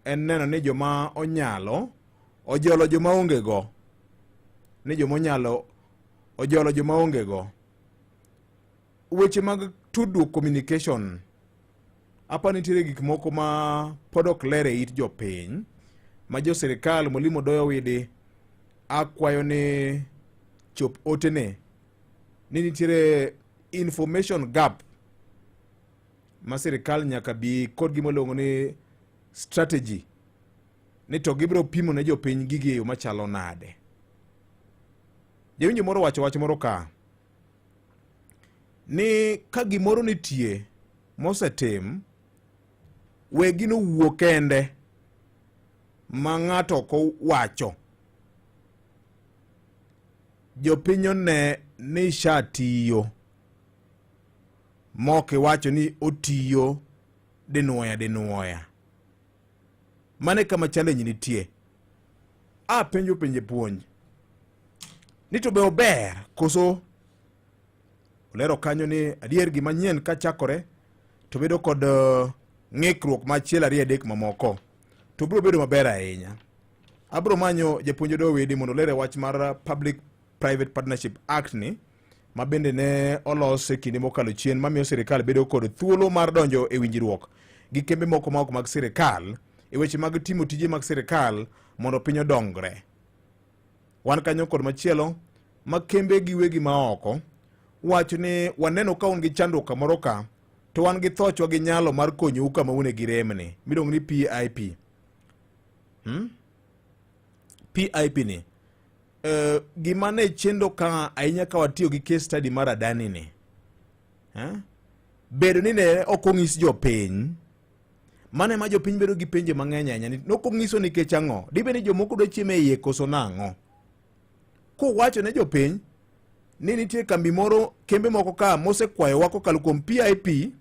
en neno ni joma onyalo ojolo joma onge go, ni joma onyalo ojolo joma onge go. Weche mag tudruok, communication, apa nitiere gik moko ma pod ok ler e it jopiny ma jo sirikal. Mwalimu Odoyo Widi, akwayo ni chop otene ni nitiere information gap ma sirikal nyaka bi kod gima iluongo ni strategy, ni to gibiro pimo ne jopiny gigi e yo machalo nade. Jawinjo moro wacho wach moro ka ni ka gimoro nitie mosetim, we gino wuo kende ma ng'ato ok owacho, jopiny one ni sha tiyo mok iwacho ni otiyo dinuoya dinuoya. Mano e kama challenge nitie. A penjo penje puonj ni to be ober koso? Olero kanyo ni adier gima nyien kachakore to bedo kod ng'ikruok ma achiel, ariyo, adek mamoko, to biro bedo maber ahinya. Abiro manyo japuonj Odoyo Widi mondo olere wach mar Public Private Partnership Act ni, ma bende ne olos e kinde mokalo chien, mamiyo sirikal bedo kod thuolo mar donjo e winjruok gi kembe moko ma ok mag sirikal e weche mag timo tije mag sirikal mondo piny odongre. Wan kanyo kod machielo ma kembe giwegi ma oko wacho ni waneno ka un gi chandruok kamoro ka, to wan gi thochwa gi nyalo mar konyou kama une gi remni, miluongo ni PIP. PIP ni gima ne chendo ka ahinya ka watiyo gi case study mar Adani ni, eh? Bedo ni ne ok onyis jopiny, mano ema jopiny bedo gi penjo mang'eny ahinya ni nok onyiso nikech ang'o? Dibe ni jomoko dwa chiemo e iye koso nang'o? Kowacho ne jopiny ni nitie kambi moro, kembe moko ka mosekwayowa kokalo kuom PIP,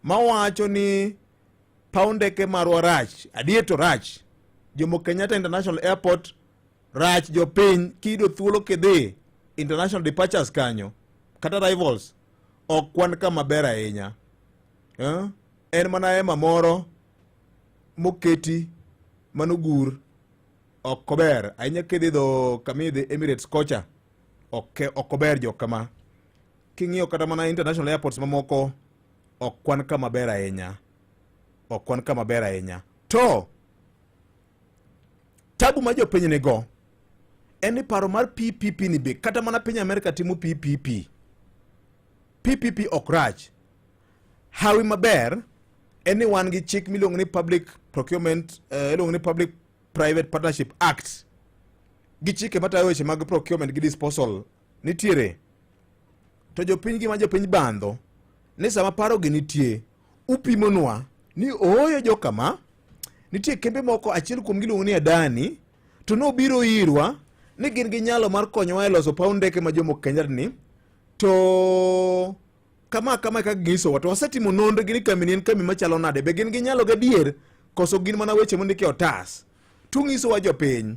mawacho ni paw ndeke marwa rach. Adier to rach. Jomo Kenyatta International Airport rach, jopiny. Kiyudo thuolo kidhi international departures kanyo kata arrivals, ok kwan kama ber ahinya, eh? En mana hema moro moketi manogur, ok ober ahinya. Kidhi dho kamidhi Emirates kocha, ok ober jok kama. King'iyo kata mana international airports mamoko, ok kwan kama ber ahinya, ok kwan kama ber ahinya. To tabu ma jopiny nigo en ni paro mar PPP ni be kata mana piny Amerika timo PPP. PPP ok rach. Hawi maber en ni wan gi chik miluongo ni public procurement, iluongo ni Public Private Partnership Act, gi chike matayo weche mag procurement gi disposal nitiere. To jopiny, gima jopiny bandho ni sama paro gi nitie, upimonwa ni ooyo jokama nitie kembe moko, achiel kuom giluongo ni Adani, to nobiro irwa ni gin gi nyalo mar konyowa e loso paw ndeke ma Jomo Kenyatta ni, to kama kama kaka ginyisowa, to wasetimo nonro gi ni kambi ni en kambi machalo nade, be gin gi nyalo gadier koso gin mana weche mondik e otas? Tung'isowa jopiny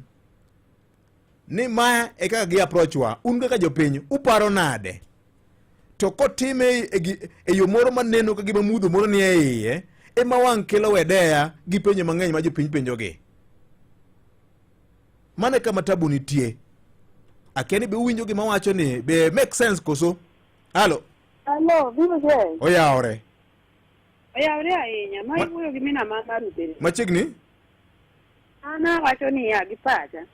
ni ma e kaka gi approach wa, un kaka jopiny uparo nade? To kotime e yo moro maneno ka gima mudho moro ni e iye, ema wang' kelo wedeya gi penjo mang'eny ma jopiny penjogi. Mano e kama tabu nitie. Akia ni be uwinjo gima wacho ni be make sense koso? Halo. Hello, BJ. Oyawore. Oyawre ahinya. Ma iwuoyo gi mina ma Marubere. Machiegni. An awacho niya gi pacha.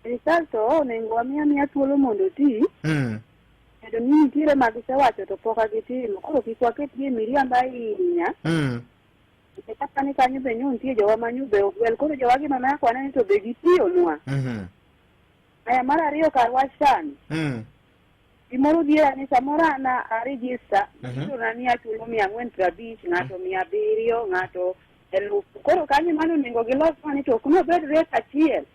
Sirikal to onego wamiya miya thuolo mondo oti. Bedo ni nitiere ma gisewacho to pok gitimo. Koro kik waketgi e miriambo ahinya. Nikech kata ni kanyo be nyo nitie jowa ma nyo be ogwel. Koro jowa gi mama kwane ni to be gitiyonwa. Aya, mar ariyo, kar wach sani. Gimoro dhiera ni samoro an a register, na ni achulo 450, ng'ato 700, ng'ato 1000. Koro kanyo mano onego gilos mani to ok nobed rate achiel.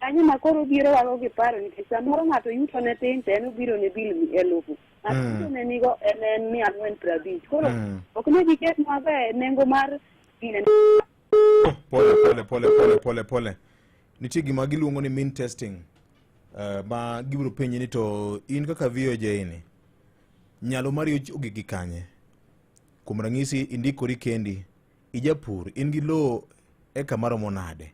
Kanyo ma koro obiro wago gi paro, nikech samoro ng'ato yuto ne tin to en obiro ne bill 1000, ng'ato yuto ne nigo en 450. Koro ok ne giket nwaga e nengo mar gine. Pole pole pole pole pole pole. Nitie gima giluongo ni mean testing, ma gibiro penji ni to in kaka VOJ ni nyalo mari ogik gi kanye? Kuom ranyisi, indikori kendi. Ijapur, in gi lowo eka maromo nade?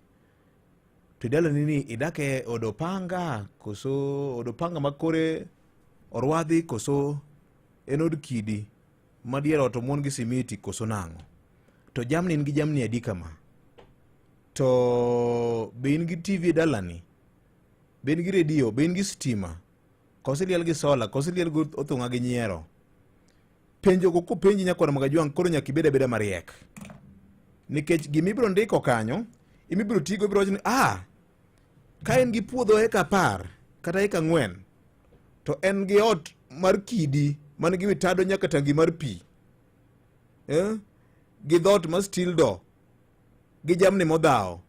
To dalani ni idak e od opanga koso od opanga ma kore orwadhi koso en od kidi ma dier ot omuon gi simiti koso nang'o? To jamni in gi jamni adi kama? To be in gi TV e dalani? Be in gi redio? Be in gi stima? Koso iliel gi sola? Koso iliel gi othung'a gi nyiero? Penjogo kopenji nyakwar Magajwang' koro nyaka ibed abeda mariek. Nikech gima ibiro ndiko kanyo, imibiro tigo ibiro wacho ni ah, ka en gi puodho eka 10 kata eka 4 to en gi ot mar kidi man gi wi tado nyaka tangi mar pi eh? gi dhoot mar steel door gi jamni modhawo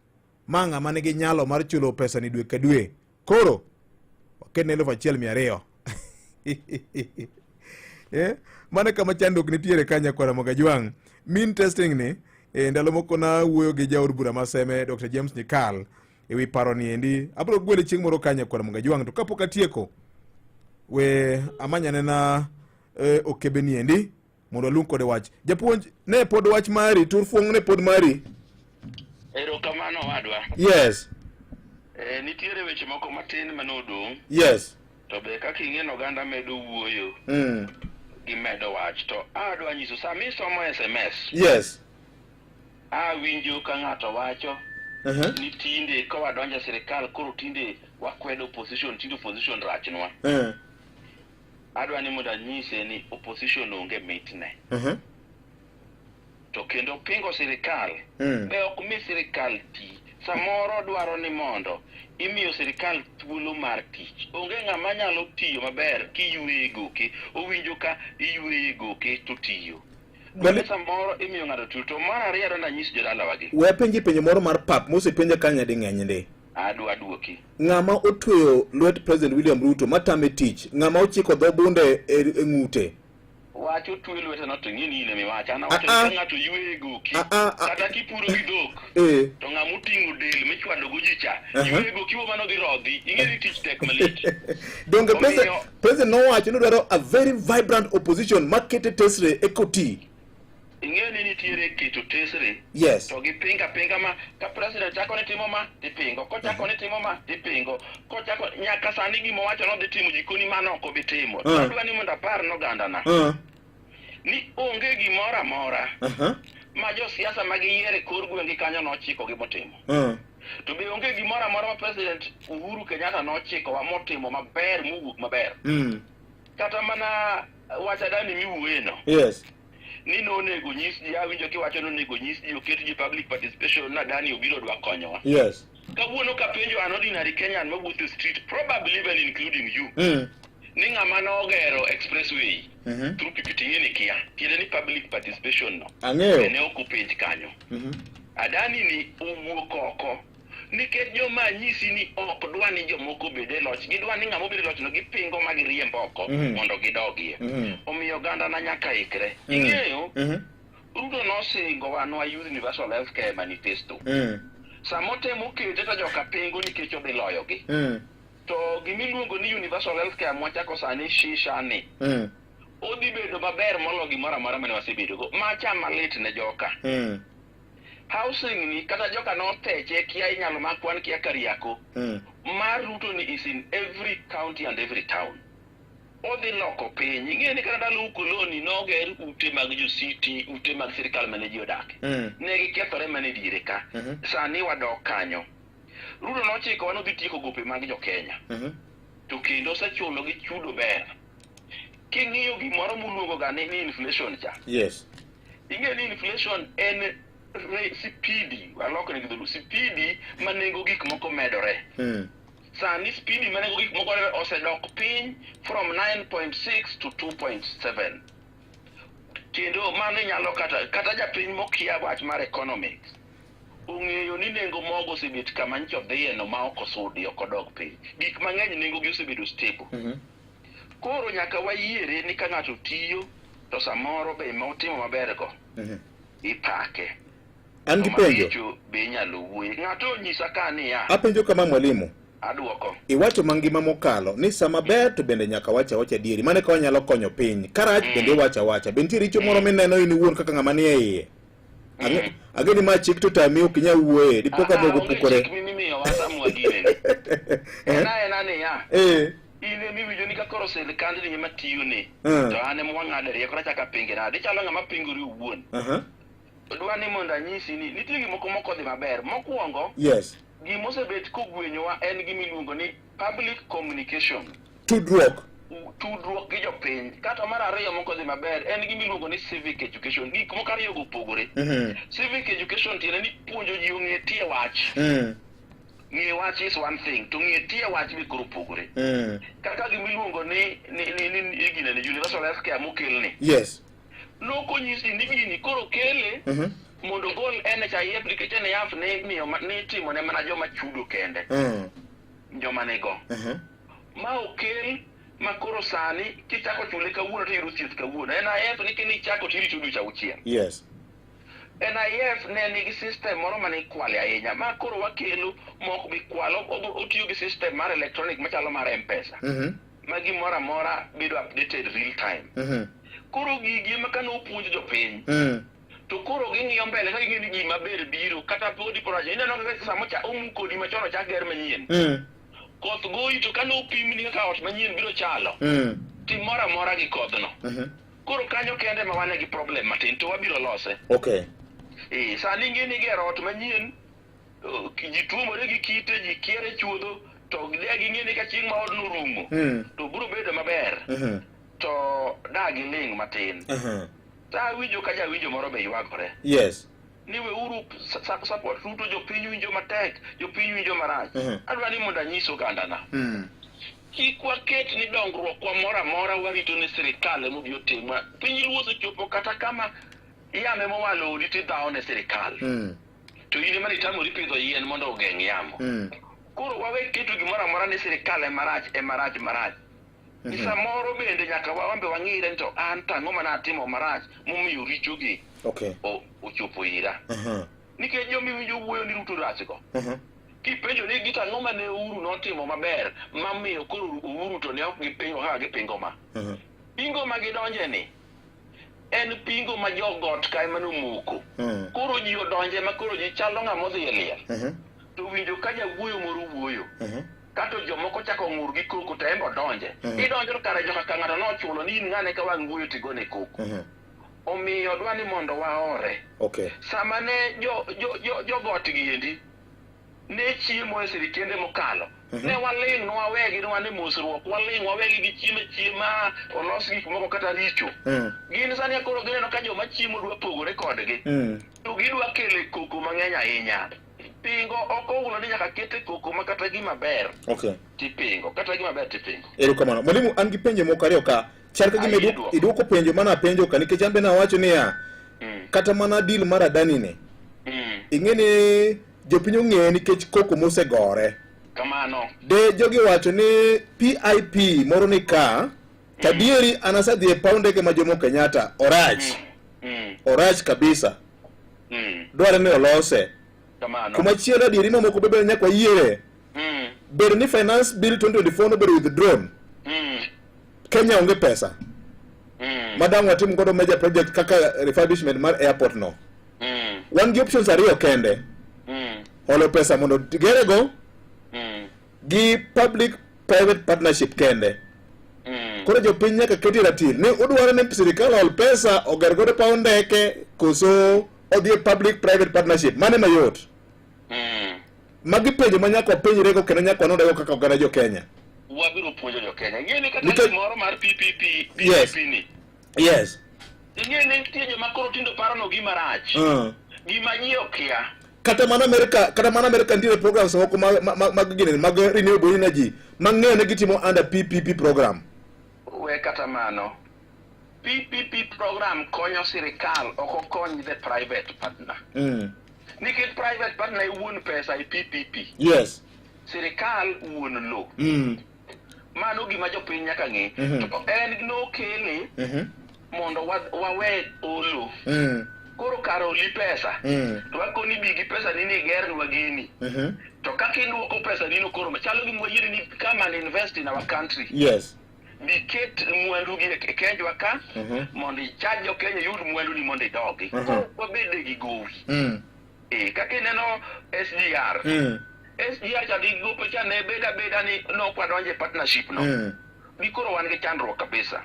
ma ng'ama nigi nyalo mar chulo pesa ni dwe ka dwe koro waketne 1200 eh? Mano kama chandruok nitiere ka nyakwara Mogajwang'. Mean testing ni e, ndalo moko nawuoyo gi jaod bura ma Seme Dr. James Nyikal e wi paro ni endi. Abiro gwele chieng' moro ka nyakwara Mogajwang' to kapok atieko we amanyane na e, okebe ni endi mondo waluong kode wach. Japuonj, ne pod wach mari, tur fuong' ne pod mari. Erokamano wadwa. Yes. E, nitiere weche moko matin mane odong'. Yes. To be kaka ing'e ni oganda medo wuoyo. Gimedo wach. To adwa nyiso sama isomo SMS. Yes. Awinjo ka ng'ato wacho ni tinde ka wadonjo e sirikal koro tinde wakwedo opposition, tinde opposition rachnwa. Adwa ni mondo anyise ni opposition onge mitne. To kendo pingo sirikal be ok mi sirikal ti. Samoro dwaro ni mondo imiyo sirikal thuolo mar tich. Onge ng'ama nyalo tiyo maber kiyueye goke. Owinjo ka iyueye goke to tiyo. Bende samoro imiyo ng'ato thuolo. To mar ariyo adwa ni anyis jodalawagi. We apenji penjo moro mar pap mosepenja ka nyading'eny ndi. Adwa duoki. Ng'ama otweyo lwet President William Ruto matame tich? Ng'ama ochiko dho bunde e, e ng'ute? Wach otwe lwete no to ing'e ni in ema iwacho. An awacho ni ka ng'ato yweyo e goki, kata kipuro gi dhok, to ng'ama oting'o del michwado go ji cha, yweyo e goki bo mano dhi rodhi. Ing'e ni tich tek malich. Donge President nowacho ni odwaro a very vibrant opposition makete tesre e koti. Ing'eyo ni nitiere keto tesre. Yes. To gipinga pinga ma ka president chako ni timo ma tipingo, kochako ni timo ma tipingo, kochako nyaka sani gima owacho nodhi timo jikoni mano ok obi timo. Adwa ni mondo apar nogandana ni onge gimoro amora ma josiasa ma giyiero e kor gwenge kanyo nochikogi motimo. To be onge gimoro amora ma President Uhuru Kenyatta nochikowa motimo maber mowuok maber. Kata mana wach Adani miwuoyeno. Yes. Ni nonego nyis ji, awinjo kiwacho ni onego nyis ji oket ji public participation na Adani obiro dwa konyowa. Yes. Kawuono kapenjo an ordinary Kenyan mawuotho e street, probably even including you. Ni ng'ama nogero expressway through PPT ni kia. Tiende ni public participation no. Ang'eyo. Ne ok openj kanyo. Adani ni owuok oko. Nikech joma anyisi ni ok dwa ni jomoko obed e loch, gidwa ni ng'ama obed e loch no gipingo ma giriemb oko mondo gidogie. Omiyo oganda na nyaka ikre. Ing'eyo, Ruto nosingo nwa Universal Healthcare Manifesto. Sama otemo kete to joka pingo nikech odhi loyogi. To gimiluongo ni Universal Healthcare mwachako sani shisha ni odhi bedo maber molo gimoro amora mane wasebedogo. Macha malit ne joka. Housing ni kata joka noteche kia inyalo mak wan kia Kariako. Mar Ruto ni is in every county and every town. Odhi loko piny. Ing'eyo ni kata ndalo ukoloni noger ute mag jo city, ute mag sirikal mane ji odake. Ne gikethore mana e diere ka. Sani wadok kanyo. Ruto nochikowa nodhi tieko gope mag jo Kenya. To kendo osechulo gi chudo ber. King'iyo gimoro muluongo ga ni inflation cha. Yes. Ing'eyo ni inflation en spidi, alokne gi dholuo, spidi ma nengo gik moko medore. Sani spidi ma nengo gik moko medore osedok piny from 9.6 to 2.7. Kendo mano inyalo kata japiny mokia wach mar economics ong'eyo ni nengo mogo osebet kama nyocha odhiye no ma ok osudi, ok odok piny. Gik mang'eny nengo gi osebedo stable. Koro nyaka wayiere ni ka ng'ato tiyo to samoro be ma otimo maber go ipake. An gi penjo. Be inyalo wuoye. Ng'ato onyisa ka niya. Apenjo kama mwalimu. Aduoko. Iwacho mangima mokalo ni sama ber to bende nyaka wach awacha adieri. Mano ka wanyalo konyo piny. Karach bende iwacho awacha. Be nitie richo moro mineno in iwuon kaka ng'ama nie iye? Ang'e ni ma chik to tami ok inyal wuoye, dipo ka dhogo pukore. Chik mimiyowa sama wagineni. En aena niya, in ema iwinjo ni ka koro sirkandni ema tiyoni, to an ema wang'ade rieko tachako apinge nade? Ichalo ng'ama pingore owuon. Dwa ni mondo anyisi ni nitie gik moko mok odhi maber. Mokwongo, gima osebet kogwenyowa en gima iluongo ni public communication. Tudruok. Tudruok gi jopiny. Kata mar ariyo mok odhi maber en gima iluongo ni civic education. Gik moko ariyogo opogore. Civic education tiende ni puonjo ji ong'e tie wach. Ng'e wach is one thing, to ng'e tie wach be koro opogore. Kaka gima iluongo ni ni ni ni ni ginene universal health care mokelni. Nokonyisi ni gini koro kele mondo ogol NHIF nikech NHIF ne imiyo ne itimo ne mana joma chudo kende. Joma nigo. Ma okel ma koro sani kichako chule kawuono to iyudo thieth kawuono. NHIF ni kinichako to irito dweche auchiel. NHIF ne nigi system moro mane ikwale ahinya ma koro wakelo mok bi kwalo, otiyo gi system mar electronic machalo mar M-Pesa. Ma gimoro amora bedo updated real time. Koro gigi ema kane opuonj jopiny, to koro ging'iyo mbele ka ging'eyo ni gima ber biro kata podi project. Ineno kaka sama omuk odi machon ochak ger manyien. Koth goyi to kane opimni kaka ot manyien biro chalo, tim moro amora gi kodhno. Koro kanyo kende ma wane gi problem matin to wabiro lose. Sani ing'e ni igero ot manyien, ji tuomore gi kite, ji kiere chuodho, to de ging'e ni ka chieng' ma odno orumo, to biro bedo maber. To da giling' matin. To awinjo ka jawinjo moro be ywagore. Ni weuru support Ruto, jopiny winjo matek, jopiny winjo marach. Adwa ni mondo anyis ogandana. Kik waket ni dongruok wa moro amora warito ni sirikal ema obi otimwa. Piny Luo osechopo kata kama yamo ema owalo odi tidhawo ne sirikal. To in ema nitamori pidho yien mondo ogeng' yamo. Koro wawe keto gimoro amora ni sirikal ema rach, ema rach, marach. Ni samoro bende nyaka wambe wang'ire ni to an to ang'o mane atimo marach momiyo richogi ochopo ira. Nikech joma iwinjo wuoyo ni Ruto rachgo. Kipenjo ni gik ang'o mane Uhuru notimo maber mamiyo koro Uhuru to ne ok gipingo kaka gipingo ma. Pingo ma gidonje ni en pingo ma jogot ka ema nomoko. Koro ji odonje ma koro ji chalo ng'ama odhi e liel. To winjo ka jawuoyo moro wuoyo. Kato jomoko chako ng'ur gi koko to en be odonje. Idonjo to kare joka ka ng'ato nochulo ni in ng'ane ka wang' wuoyo tigone koko. Omiyo dwa ni mondo waore. Sama ne jogot gi endi ne chiemo e sirikende mokalo, ne waling', nwawegi, nwane mosruok, waling', wawegi gi chiemo chiema, olos gik moko kata richo. Gin sani koro gineno ka joma chiemo dwa pogore kodgi. To gidwa kelo koko mang'eny ahinya. Pingo ok ohulo ni nyaka kete koko ma kata gima ber. Tipingo, kata gima ber tipingo. Erokamano. Mwalimu, an gi penjo moko ariyo ka. Chal ka gima Ayie dwoko. iduoko penjo mana apenjo ka nikech an be nawacho niya, kata mana deal mar Adani ni, ing'e ni jopiny ong'eye nikech koko mosegore. Kamano. De jogi wacho ni PIP moro ni ka, to adieri an asedhi e paw ndege ma Jomo Kenyatta, orach. Orach kabisa. Dwarre ni olose. Kamano. Kumachielo adieri mamoko be nyaka wayiere. Bedo ni finance bill 2024 nobedo withdrawn. Kenya onge pesa. Madang' watim godo major project kaka refurbishment mar airport no. Wan gi options ariyo kende. Holo pesa mondo gerego gi public private partnership kende. Koro jopiny nyaka keti ratil ni udwaro ni sirikal ol pesa oger godo paw ndeke koso odhi e public private partnership. Mano ema yot. Magi penjo ma nyaka wapenjrego kendo nyaka wanonrego kaka oganda jo Kenya. Wabiro puonjo jo Kenya. Ing'e ni kata Nikech gimoro mar PPP, PPP ni. Ing'e ni nitie joma koro tindo paro no gima rach. Gima ji okia. Kata mana Amerika, kata mana Amerika nitiere programs moko mag gini, mag renewable energy mang'eyo ne gitimo under PPP program. We kata mano. PPP program konyo sirikal, ok okony the private partner. Nikech private partner e wuon pesa e PPP. Sirikal wuon lo. Mano gima jopiny nyaka ng'e. To en nokele mondo wawe olo. Koro kar oli pesa, to wakoni bi gi pesa ni ni gernwa gini. To kaka iduoko pesa ni no koro chalo gi mwayieri ni come and invest in our country. Biket mwandu gi e Kenjwa ka mondo ichaj jo Kenya yud mwandu ni mondo idogi. Koro wabede gi gowi. Eh, kaka ineno SGR. SGR cha gi gope cha ne beda beda ni nok wadonjo e partnership no. Di koro wan gi chandruok kabisa.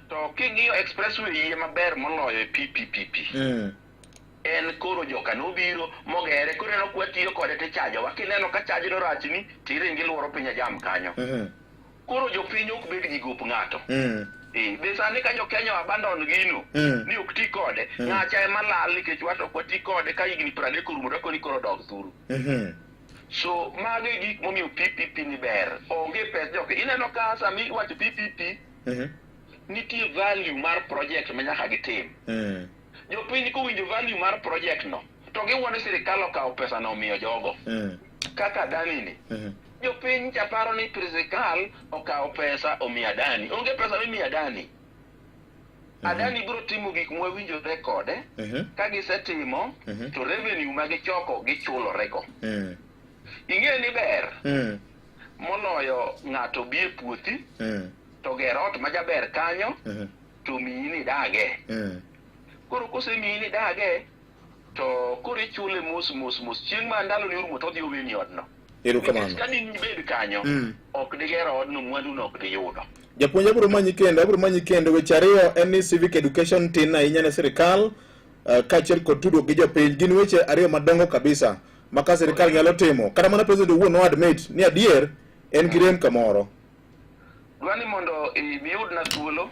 To king'iyo expressway yie maber moloyo e PPPP. En koro joka nobiro mogere koro ineno kwa tiyo kode tichajowa kineno ka chajno rachni tiringi iluoro piny e jam kanyo. Koro jopiny ok bed gi gop ng'ato. Eh, be sani ka jo-Kenya abandon gino ni ok ti kode, ng'acha ema lal nikech wato ok wati kode ka higni 30 orumo to koni koro dog thuru. So mago e gik momiyo PPP ni ber. Onge pes jok. Ineno ka sama iwacho PPP, nitie value mar project ma nyaka gitim. Jopiny kowinjo value mar project no, to giwuo ni sirikal okawo pesa no omiyo jogo. Kaka Adani ni. Jopiny cha paro ni sirikal okawo pesa omiyo Adani. Onge pesa mimiyo Adani. Adani biro timo gik mwawinjore kode. Ka gisetimo, to revenue ma gichoko gichulorego. Ing'e ni ber moloyo ng'ato bi e puothi to ger ot ma jaber kanyo to miyi ni dage. Koro kosemiyi ni dage to koro ichule mos mos mos chieng' ma ndalo ni orumo to odhi oweni odno. Erokamano. Nikech ka dibed kanyo ok diger odno mwandu no ok diyudo. Japuonj abiro manyi kendo, abiro manyi kendo. Weche ariyo en ni civic education tin ahinya ne sirikal kaachiel kod tudruok gi jopiny gin weche ariyo madongo kabisa ma ka sirikal nyalo timo. Kata mana president owuon no admit ni adier en gi rem kamoro. Dwa ni mondo iyudna thuolo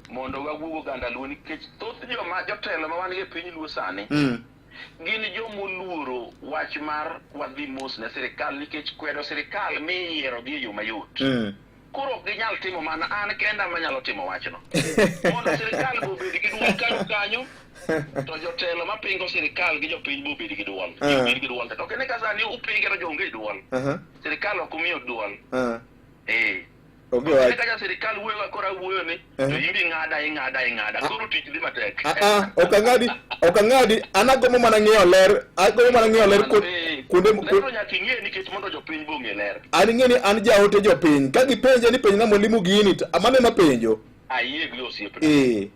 mondo wawuog oganda Luo nikech thoth joma jotelo ma wan go e piny Luo sani gin jomoluoro wach mar wadhi mos ne sirikal nikech kwedo sirikal miyiero gi e yo mayot. Koro ok ginyal timo mana an kenda manyalo timo wachno. Mondo sirikal be obed gi duol kanyo kanyo to jotelo mapingo sirikal gi jopiny be obed gi duol. Obed gi duol. To kene ka sani upinge to jonge duol. Sirikal ok umiyo duol. Eh. Onge wach. Kaka sirikal wuoyo ka koro awuoyo ni to in ing'ada ing'ada ing'ada koro tich dhi matek. Ah, ok ang'adi, ok ang'adi, an agombo mana ng'eyo ler, agombo mana ng'eyo ler kuonde Lero nyaka ing'e nikech mondo jopiny be ong'e ler. An ing'e ni an jaote jopiny, ka gipenja ni penj na mwalimu gini, to mano ema penjo. Ayie gi osiepna. Eh.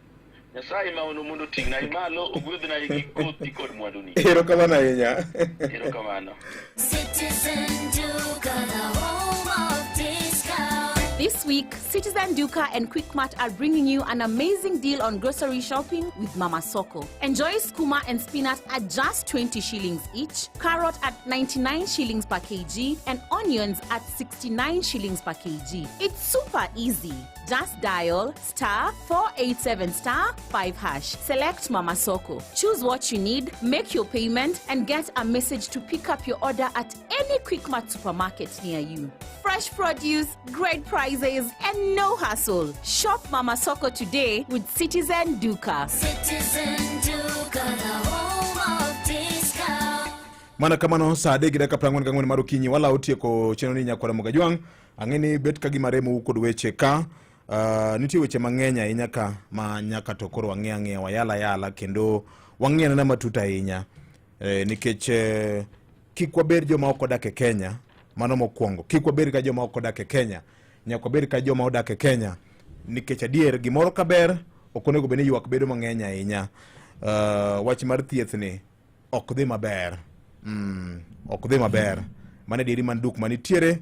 Nyasaye ma ono mondo oting'na malo, ogwedhna gi kothi kod mwanduni. Erokamano ahinya. Erokamano. Citizen Duka, the home of discount. This week, Citizen Duka and Quickmart are bringing you an amazing deal on grocery shopping with Mama Soko. Enjoy skuma and spinach at just 20 shillings each, carrot at 99 shillings per kg, and onions at 69 shillings per kg. It's super easy. Just dial star 487 star 5 hash. Select Mama Soko. Choose what you need, make your payment, and get a message to pick up your order at any Quickmart supermarket near you. Fresh produce, great prices, and no hassle. Shop Mama Soko today with Citizen Duka. Citizen Duka, the home of discount. Mana kamano saa adek gi dakika 44 mar okinyi walawo tieko chenro ni nyakwara Mogajwang'. Ang'e ni bet ka gima remo kod weche ka nitie weche mang'eny ahinya ka ma nyaka to koro wang'e ang'eya wayala yala kendo wang'e anena matut ahinya nikech kik wabed joma ok odak e Kenya. Mano mokwongo, kik wabed ka joma ok odak e Kenya, nyaka wabed ka joma odak e Kenya nikech adier gimoro ka ber ok onego bed ni ywak bedo mang'eny ahinya. Wach mar thieth ni ok dhi maber, ok dhi maber. Mano adieri man duk manitiere.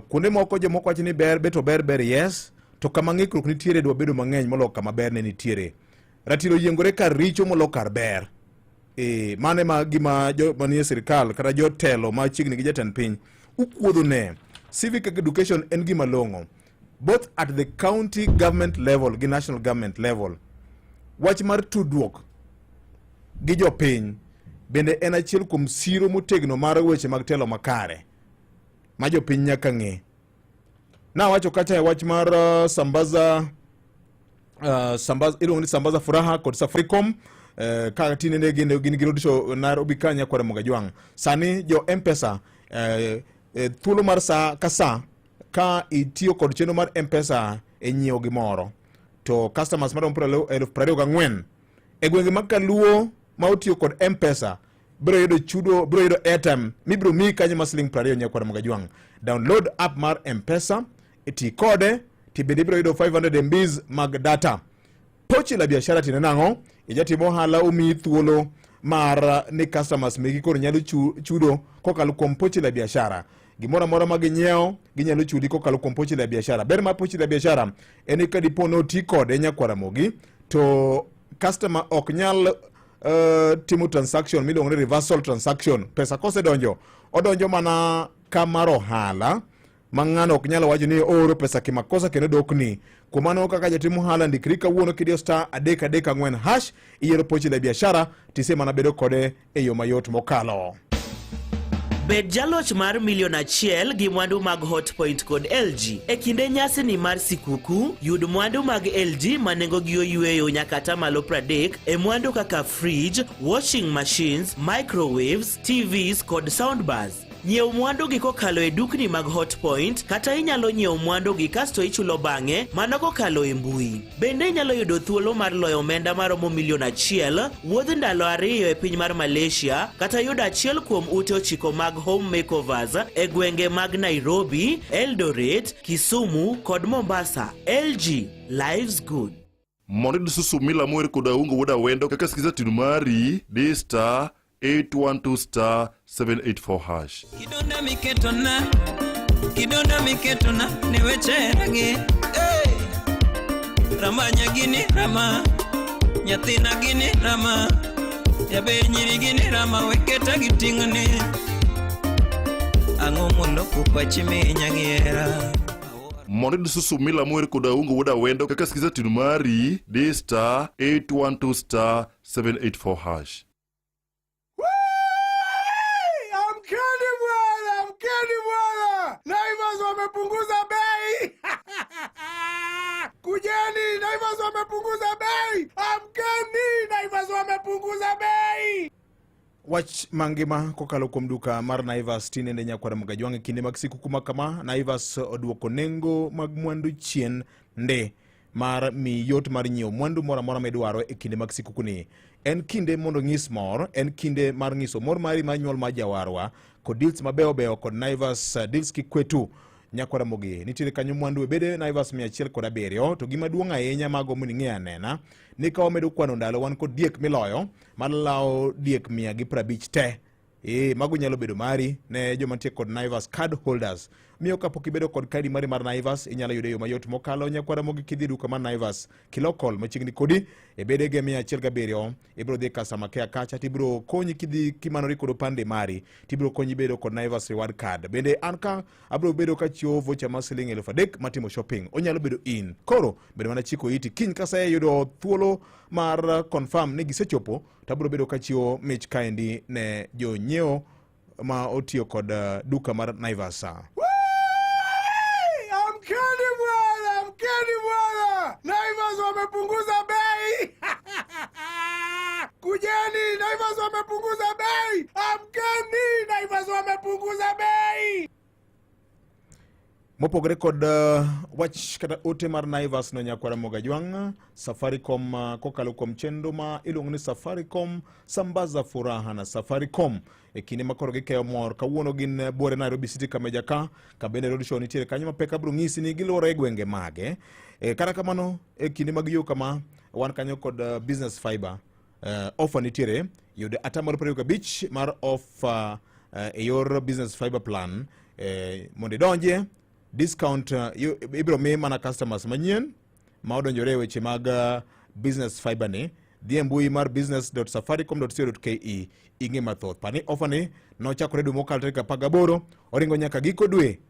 Kuonde moko jomoko wacho ni ber bet ober ber yes, to kama ng'ikruok nitiere dwa bedo mang'eny moloyo kama ber ne nitiere. Ratiro yiengore kar richo moloyo kar ber. Mano ema gima jo manie sirikal kata jotelo machiegni gi jatend piny ukuodho ne. Civic education en gima long'o both at the county government level gi national government level. Wach mar tudruok gi jopiny bende en achiel kuom siro motegno mar weche mag telo makare ma jopiny nyaka ng'e. Nawacho kacha e wach mar Sambaza, Sambaza, iluongo ni Sambaza Furaha kod Safaricom ka tinende gin gi roadshow Nairobi ka nyakwar Mogajwang'. Sani jo M-Pesa thuolo mar saa ka saa ka itiyo kod chenro mar M-Pesa e nyiewo gimoro to customers maromo 24,000 e gwenge mag Kaluo ma otiyo kod M-Pesa biro yudo chudo, biro yudo airtime mibiro miyi kanyo ma siling 20 nyakwar Mogajwang'. Download app mar M-Pesa Ti kode to bende ibiro yudo 500 MBs mag data. Pochi la biashara tiende nang'o? Ijatimo ohala omiyi thuolo mar ni customers meki koro nyalo chudo kokalo kuom pochi la biashara. Gimoro amora ma ginyiewo ginyalo chudi kokalo kuom pochi la biashara. Ber mar pochi la biashara en ni ka dipo ni oti kode nyakwar Ramogi to customer ok nyal timo transaction miluongo ni reversal transaction. Pesa kosedonjo, odonjo mana kamar ohala ma ng'ano ok nyal wacho ni ooro pesa kimakosa kendo dokni. Kuom mano kaka jatim ohala ndikri kawuono kidiyo star 334 hash iyiero pochi la biashara tise mana bedo kode e yo mayot mokalo. Bed jaloch mar milion achiel gi mwandu mag Hotpoint kod LG. E kinde nyasini mar sikuku, yud mwandu mag LG ma nengogi oyweyo nyaka atamalo 30 e mwandu kaka fridge, washing machines, microwaves, TVs kod soundbars. Nyiew mwandugi kokalo e dukni mag Hotpoint kata inyalo nyiewo mwandugi kasto ichulo bang'e mana kokalo e mbui. Bende inyalo yudo thuolo mar loyo omenda maromo milion achiel, wuodh ndalo ariyo e piny mar Malaysia kata yudo achiel kuom ute ochiko mag home makeovers e gwenge mag Nairobi, Eldoret, Kisumu kod Mombasa. LG, life's good. Mondo iyud susu mila mower kod Aungo wuod Awendo kaka skiza tune mari, di star 812 star 784 hash. Kidonda miketona, kidonda miketona ne weche ragi. Hey! Rama nyagini rama, nyathina gini rama, jaber nyiri gini rama weketa gi ting'ni. Ang'o moloko pachi minya gi hera? Mondo iyud susu mila mower kod Aungo wuod Awendo kaka skiza tune mari, di star 812 star 784 hash. Amkeni bwana, amkeni bwana, Naivas wamepunguza bei. Kujeni, Naivas wamepunguza bei. Amkeni, Naivas wamepunguza bei. Wach mangima kokalo kuom duka mar Naivas tinende nyakwar Mgajwang' e kinde mag sikuku ma kama, Naivas oduoko nengo mag mwandu chien nde mar mi yot mar nyiewo mwandu moro amora midwaro e kinde mag sikuku ni. En kinde mondo ng'is mor, en kinde mar ng'iso mor mari mar nyuol mar jawarwa kod deals mabeyo beyo kod Naivas deals kikwetu. Nyakwar Ramogi, nitiere kanyo mwandu e bede Naivas 107 to gima duong' ahinya mago mondo ing'e anena ni ka wamedo kwano ndalo wan kod diek miloyo malawo diek 150 te. Mago nyalo bedo mari ne joma nitie kod Naivas card holders. Miyo kapok ibedo kod kadi mari mar Naivas inyalo yude e yo mayot mokalo nyakwar Ramogi kidhi e duka mar Naivas Kilokol machiegni kodi e bedege 107 ibiro dhi customer care kacha tibiro konyi kidhi kimanori kod opande mari tibiro konyi bedo kod Naivas reward card. Bende an ka abiro bedo kachiwo voucher mar siling 3000 matimo shopping. Onyalo bedo in. Koro bedo mana chiko iti kiny kaseyudo thuolo mar confirm ni gisechopo to abiro bedo kachiwo mich kaendi ne jonyiewo ma otiyo kod duka mar Naivas. Amkeni bwana, amkeni bwana, Naivas wamepunguza bei. Kujeni, Naivas wamepunguza bei. Amkeni, Naivas wamepunguza bei. Mopogore kod wach kata ote mar Naivas no nyakwar Ramogi Ajwang', Safaricom kokalo kuom chenro ma iluongo ni Safaricom Sambaza Furaha na Safaricom e kinde ma koro gikeyo mor kawuono gin buore Nairobi City Kameja ka kabende road show nitiere kanyo mapek abiro ng'isi ni giluwore e gwenge mage. Kata kamano e kinde mag yo kama wan kanyo kod business fiber offer nitiere yud atamalo 25 mar offer e yor business fiber plan mondo idonje discount ibiro mi mana customers manyien ma odonjore e weche mag business fiber ni. Dhi e mbui mar business.safaricom.co.ke ing'e mathoth. Par ni offer ni nochakore dwe mokalo tarik 18 oringo nyaka giko dwe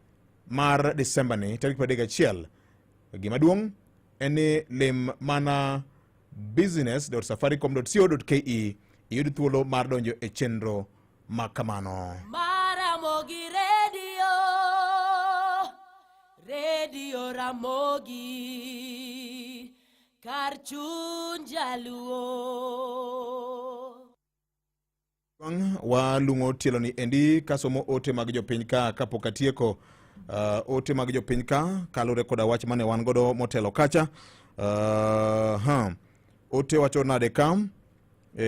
mar Desemba ni tarik 31. Gima duong' en ni lim mana business.safaricom.co.ke iyud thuolo mar donjo e chenro ma kamano. Maramogi Radio, Radio Ramogi, kar chuny jaluo. Walung'o tielo ni endi kasomo ote mag jopiny ka kapok atieko. Ote mag jopiny ka kaluwore koda wach mane wan godo motelo kacha. Ote wacho nade ka?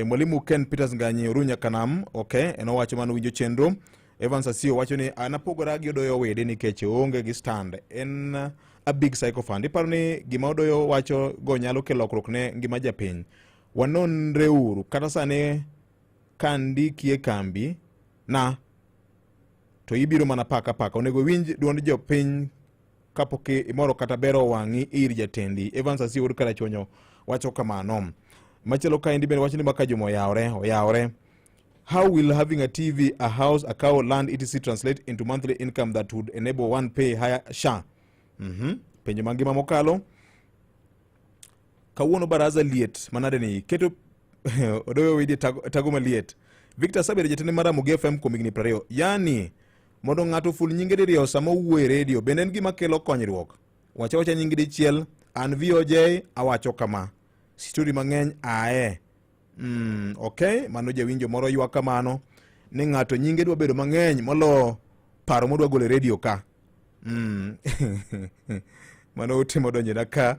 Mwalimu Ken Peters Nganyi Orunya Kanam, okay, en owacho mane winjo chenro. Evans Asio wacho ni an apogora gi Odoyo Wede nikech oonge gi stand. En a big sycophant. Iparo ni gima Odoyo wacho go nyalo kelo lokruok ne ngima japiny. Wanonre uru kata sani ka ndikie kambi na to ibiro mana paka paka. Onego iwinj duond jopiny kapok imoro kata bero wang'i ir jatendi. Evans Asio wuod Karachuonyo wacho kamano. Machielo kaendi bende wacho ni maka Juma oyawre, oyawre. How will having a TV, a house, a cow, land, etc. translate into monthly income that would enable one pay higher SHA? Penjo mangima mokalo. Kawuono baraza liet manade ni keto Odoyo Widi tago, tago maliet. Victor Sabedo jatende mar Ramogi FM kuom higni 20. Yani mondo ng'ato oful nyinge diriyo sama owuoyo e redio bende en gima kelo konyruok. Wacha wacha nyingi dichiel, an VOJ awacho kama. Story mang'eny ae. Okay, mano jawinjo moro ywak kamano ni ng'ato nyinge dwa bedo mang'eny molo paro modwa golo e redio ka. Mano ote modonjona ka.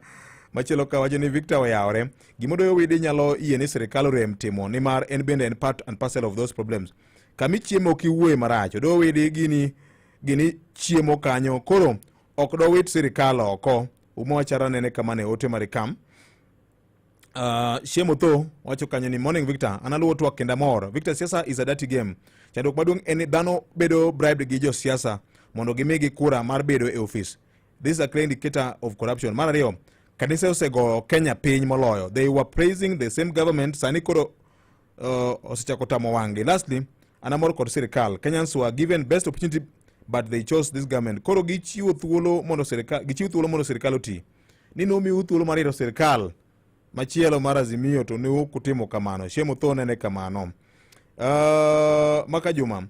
Machielo ka wacho ni Victor oyawre. Gima Odoyo Widi nyalo yie ni sirikal orem timo nimar en bende en part and parcel of those problems. Kama ichiemo ok iwuoye marach. Odoyo Widi gini chiemo kanyo. Koro ok dowit sirikal oko. Uma wachara nene kama ne ote mare kam. Shemo Tho wacho kanyo ni morning Victor, an aluwo twak kendo amor. Victor, siasa is a dirty game. Chandruok maduong' en ni dhano bedo bribed gi josiasa mondo gimigi kura mar bedo e ofis. This is a clear indicator of corruption. Mar ariyo, kanise osego Kenya piny moloyo. They were praising the same government, sani koro osechako tamo wang'gi. Lastly, an amor kod sirikal. Kenyans were given best opportunity but they chose this government. Koro gichiwo thuolo mondo sirikal, gichiwo thuolo mondo sirikal oti. Ni nomiu thuolo mar yiero sirikal machielo mar Azimio to ne ok utimo kamano. Shemo Tho nene kamano. Maka Juma,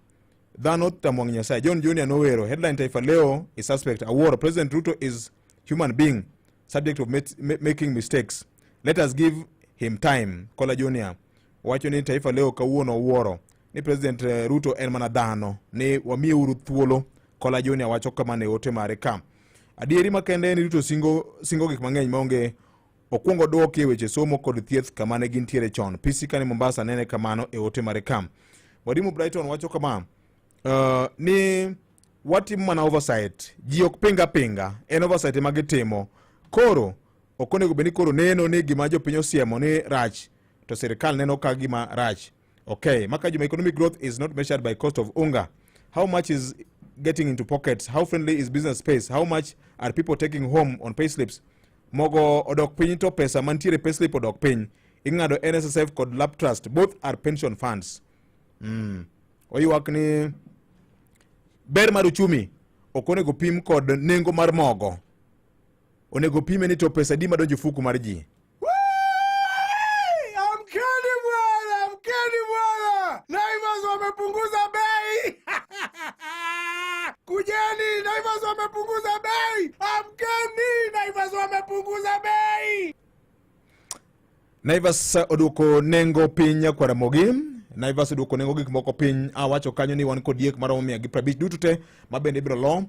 dhano tamo wang' Nyasaye. John Junior nowero, headline Taifa Leo is suspect. Awuoro, President Ruto is human being, subject of making mistakes. Let us give him time. Kola Junior wacho ni Taifa Leo kawuono owuoro ni President Ruto en mana dhano, ni wamiyeuru thuolo. Kola Junior wacho kamano e ote mare ka. Adieri makende en ni Ruto singo gik mang'eny maonge okwongo dwoki e weche somo kod thieth kama ne gintiere chon. PC kane Mombasa nene kamano e ote mare ka. Mwalimu Brighton wacho kama, ni watimo mana oversight, ji ok pinga pinga, en oversight ema gitimo. Koro ok onego bed ni koro neno ni gima jopiny osiemo ni rach to sirikal neno ka gima rach. Okay, Maka Juma, economic growth is not measured by cost of unga. How much is getting into pockets? How friendly is business space? How much are people taking home on pay slips? Mogo odok piny to pesa mantiere pay slip odok piny. Ing'ado NSSF kod Lap Trust, both are pension funds. Oywak ni ber mar uchumi ok onego pim kod nengo mar mogo. Onego pime ni to pesa di madonjo fuku mar ji. Amkeni bwana, amkeni bwana. Naivas wamepunguza bei. Kujeni, Naivas wamepunguza bei. Amkeni, Naivas wamepunguza bei. Naivas oduoko nengo piny nyakwar Ramogi. Naivas oduoko nengo gik moko piny. Awacho kanyo ni wan kod diek maromo mia gi prabich duto te ma bende ibiro lo.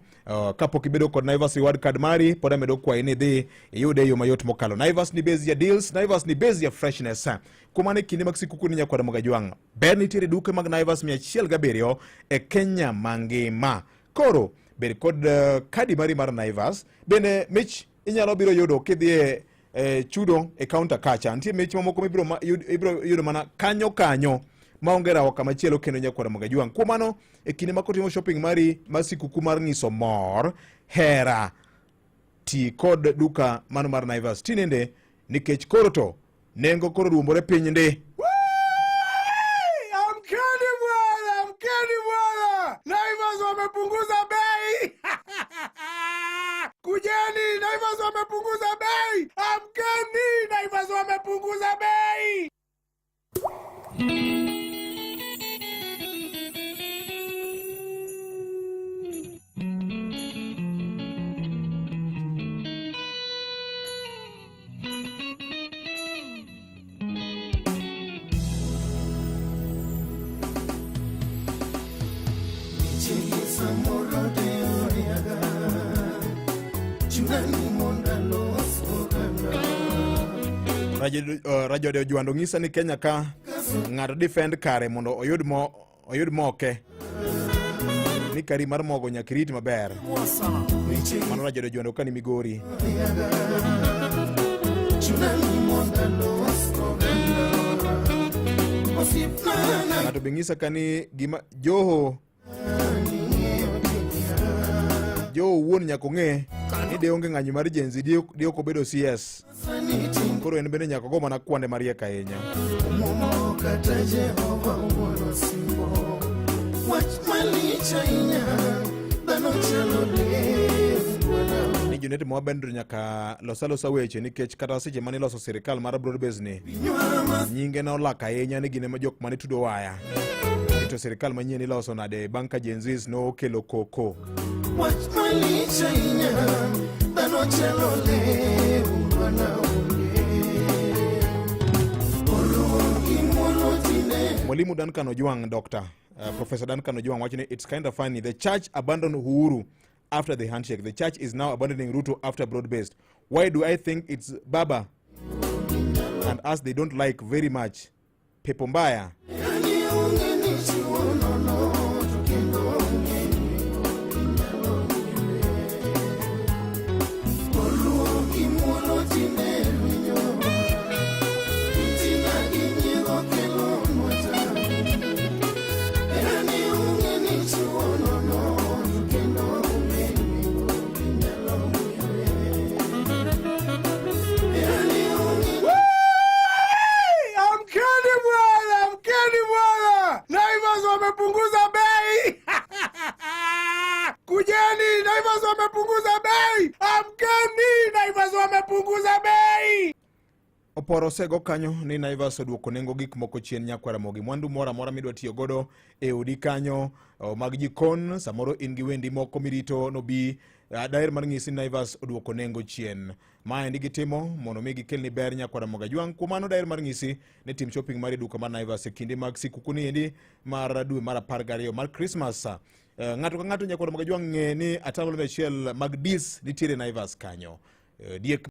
Kapok ibedo kod Naivas reward card mari, pod amedo kwayi ni idhi iyude e yo mayot mokalo. Naivas ni base ya deals, Naivas ni base ya freshness. Kuom mano e kinde mag sikuku ni nyakwar Ramogi Ajwang'. Ber nitiere duke mag Naivas mia achiel gabiriyo e Kenya mangima. Koro bed kod kadi mari mar Naivas. Bende mich inyalo biro yudo kidhi e chudo e counter kacha. Nitie mich mamoko mibiro ibiro yudo mana kanyo kanyo maonge rawo kama chielo kendo nyakwar Ramogi Ajwang'. Kuom mano e kinde ma kotimo shopping mari mar sikuku mar ng'iso mor, hera, ti kod duka mano mar Naivas tinende nikech koro to nengo koro ruombore piny ndi. Amkeni bwana, amkeni bwana. Naivas wamepunguza bei. Kujeni, Naivas wamepunguza bei. Amkeni, Naivas wamepunguza bei. Rajo Ojwando ng'isa ni Kenya ka ng'ato defend kare mondo oyud moke. Ni kari mar mogo nyaka irit maber. Mano rajodo jwando ka ni Migori. Ng'ato be ng'isa ka ni gima Joho Joho wuon nyaka ong'e ni de onge ng'anyo mar Gen Z de ok obedo CS. Koro en bende nyaka ogo mana kwande mariek ahinya. Kata Jehova wuon osimbo wach malich ahinya dhano chalo le Ni Junet Mwabendro nyaka los alosa weche nikech kata seche mane iloso sirikal mar broad base ni nyinge nolak ahinya ni gin ema jok mane tudo waya. To sirikal manyien iloso nade bang' ka Gen Zs nokelo koko. Wach malich ahinya dhano chalo le bwana onge Horuok gi muolo tinde Mwalimu Duncan Ojwang, Doctor, Professor Duncan Ojwang wacho ni it's kind of funny. The church abandoned Uhuru after the handshake. The church is now abandoning Ruto after broad-based. Why do I think it's Baba and us they don't like very much? Pepo mbaya. Yani onge ni chiwo nono to kendo onge Horuok gi muolo tinde winyo Fitina gi nyiego kelonwa tabu Yani onge ni chiwo nono to kendo onge Yani onge Amkeni bwana, amkeni bwana, Naivas wamepunguza bei. Kujeni, Naivas wamepunguza bei. Amkeni, Naivas wamepunguza bei. Oporo osego kanyo ni Naivas oduoko nengo gik moko chien nyakwar Ramogi. Mwandu moro amora midwa tiyo godo e odi kanyo mag jikon, samoro in gi wendi moko mirito nobi, daher mar ng'isi ni Naivas oduoko nengo chien. Maendi gitimo mondo mi gikelni ber nyakwar Ramogi Ajwang'. Kuom mano daher mar ng'isi ni tim shopping mari e duka mar Naivas e kinde mag sikuku ni endi mar dwe mar 12 mar Christmas. Ng'ato ka ng'ato nyakwar Ramogi Ajwang' ng'e ni 100% mag dis nitiere Naivas kanyo. Diek